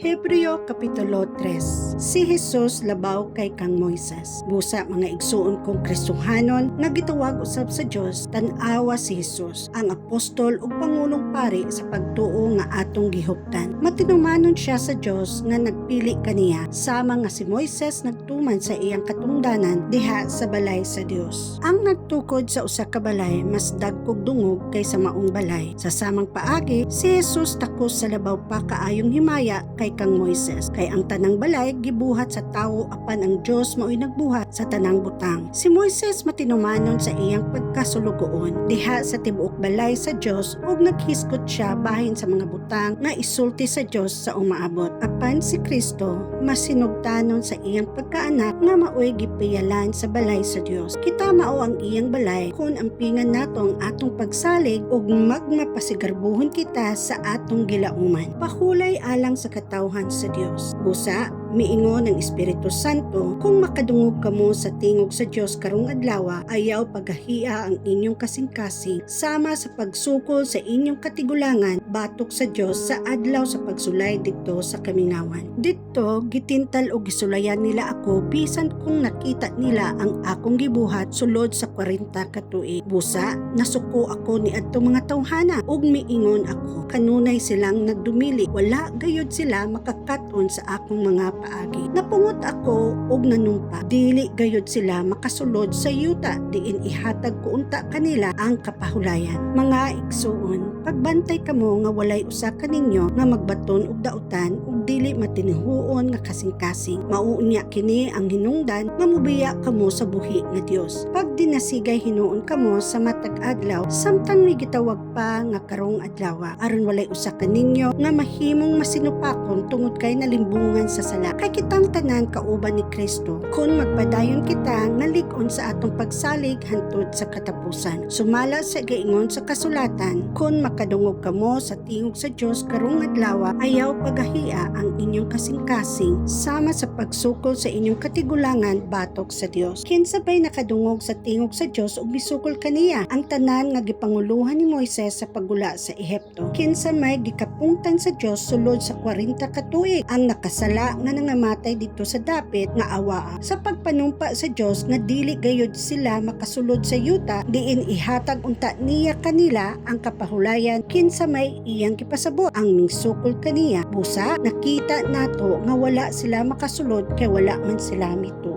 Hebreo Kapitulo 3. Si Jesus labaw kay kang Moises. Busa, mga igsuon kong Kristohanon nga gitawag usab sa Dios, tan-awa si Jesus, ang apostol ug pangulong pari sa pagtuo nga atong gihuptan. Matinumanon siya sa Dios nga nagpili kaniya, sama nga si Moises nagtuman sa iyang katungdanan diha sa balay sa Dios. Ang nagtukod sa usa ka balay mas dagkog dungog kaysa maong balay. Sa samang paagi, si Jesus takos sa labaw pa kaayong himaya kay kang Moises. Kay ang tanang balay gibuhat sa tawo, apan ang Dios mao'y nagbuhat sa tanang butang. Si Moises matinumanon sa iyang pagkasulugoon diha sa tibuok balay sa Dios ug naghisgot siya bahin sa mga butang nga isulti sa Dios sa umaabot. Apan si Kristo masinugtanon sa iyang pagkaanak nga mao'y gipiyalan sa balay sa Dios. Kita mao ang iyang balay kung ampingan nato ang atong pagsalig ug magmapasigarbuhon kita sa atong gilauman. Pahulay alang sa katawhan sa Dios. Busa, miingon ang Espiritu Santo, "Kung makadungog kamo sa tingog sa Dios karong adlaw, ayaw pagahia ang inyong kasing-kasing sama sa pagsukol sa inyong katigulangan batok sa Dios sa adlaw sa pagsulay didto sa kamingawan. Didto gitintal og gisulayan nila ako bisan kung nakita nila ang akong gibuhat sulod sa 40 ka tuig. Busa, nasuko ako niadtong mga tawhana ug miingon ako, 'Kanunay silang nagdumili, wala gayud sila makakat-on sa akong mga paagi.' Napungot ako ug nanumpa, 'Dili gayud sila makasulod sa yuta diin ihatag ko unta kanila ang kapahulayan.' Mga igsuon, pagbantay kamo nga walay usa kaninyo nga magbaton og dautan ug dili matinuhuon nga kasing-kasing. Mao unya kini ang hinungdan nga mubiya kamo sa buhi nga Dios. Pagdinasigay hinuon kamo sa matag adlaw samtang may gitawag pa nga karong adlaw, aron walay usa kaninyo nga mahimong masinupakon tungod kay nalimbungan sa sala. Kay kitang tanan kauban ni Kristo kung magpadayon kita nga lig-on sa atong pagsalig hantod sa katapusan. Sumala sa giingon sa kasulatan, "Kung makadungog kamo sa tingog sa Dios karong adlaw, ayaw pagahia ang inyong kasing-kasing sama sa pagsukol sa inyong katigulangan batok sa Dios." Kinsa bay nakadungog sa tingog sa Dios ug misukol kaniya? Ang tanan nga gipanguluhan ni Moises sa paggula sa Ehipto. Kinsa may gikapungtan sa Dios sulod sa 40 ka tuig? Ang nakasala nga nangamatay didto sa dapit nga awaa. Sa pagpanumpa sa Dios nga dili gayud sila makasulod sa yuta diin ihatag unta niya kanila ang kapahulayan, kinsa may iyang gipasabot? Ang mingsukol kaniya. Busa, nakita nato nga wala sila makasulod kay wala man sila mituo.